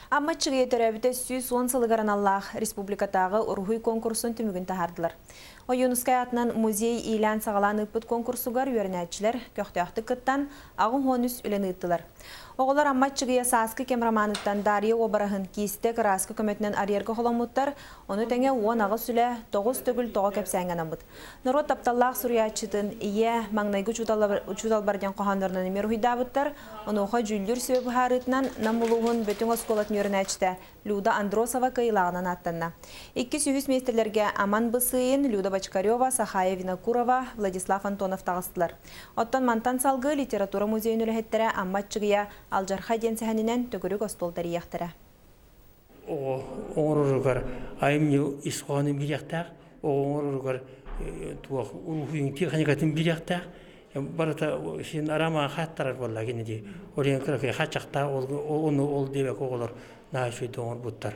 Амма Аччыгыйа төрөөбүтэ 110 сылыгар аналлаах республикатааҕы уруһуй конкурсун түмүгүн таһаардылар. Ойуунускай аатынан музей иилээн-саҕалаан ыыппыт конкурсугар үөрэнээччилэр көхтөөхтүк кыттан, 83 үлэни ыыттылар. Оҕолор Амма Аччыгыйа Сааскы кэм романыттан Дарья уобараһын киистэ кырааска көмөтүнэн арыйарга холоммуттар, ону тэҥэ 18 үлэ тоҕус төгүл тоҕо кэпсээҥҥэ анаммыт. Норуот тапталлаах суруйааччытын Ийэ, маҥнайгы учууталбар диэн хоһооннорунан эмиэ уруһуйдаабыттар. Онуоха дьүүллүүр сүбэ быһаарыытынан Нам улууһун Бөтүҥ оскуолатын үөрэнээччитэ Люда Андросова кыайыылааҕынан ааттанна. Иккис-үһүс миэстэлэргэ Аман Бысыин, Люда Бочкарева, Сахая Винокурова, Владислав Антонов таҕыстылар. Оттон мантан салгыы литература музейын үлэһиттэрэ Амма Аччыгыйа Алдьархай диэн сэһэнинэн төгүрүк остуол тэрийиэхтэрэ. Оҕо оҥороругар айымньы ис хоһоонун билиэхтээх, оҕо оҥороругар туох уруһуйун техникатын билиэхтээх. Барыта син арамаан хааттарар буолла кини дии. Ол иһин кыракый хаччахтаах ону ол диэбэккэ оҕолор наһаа үчүгэйдик оҥорбуттар.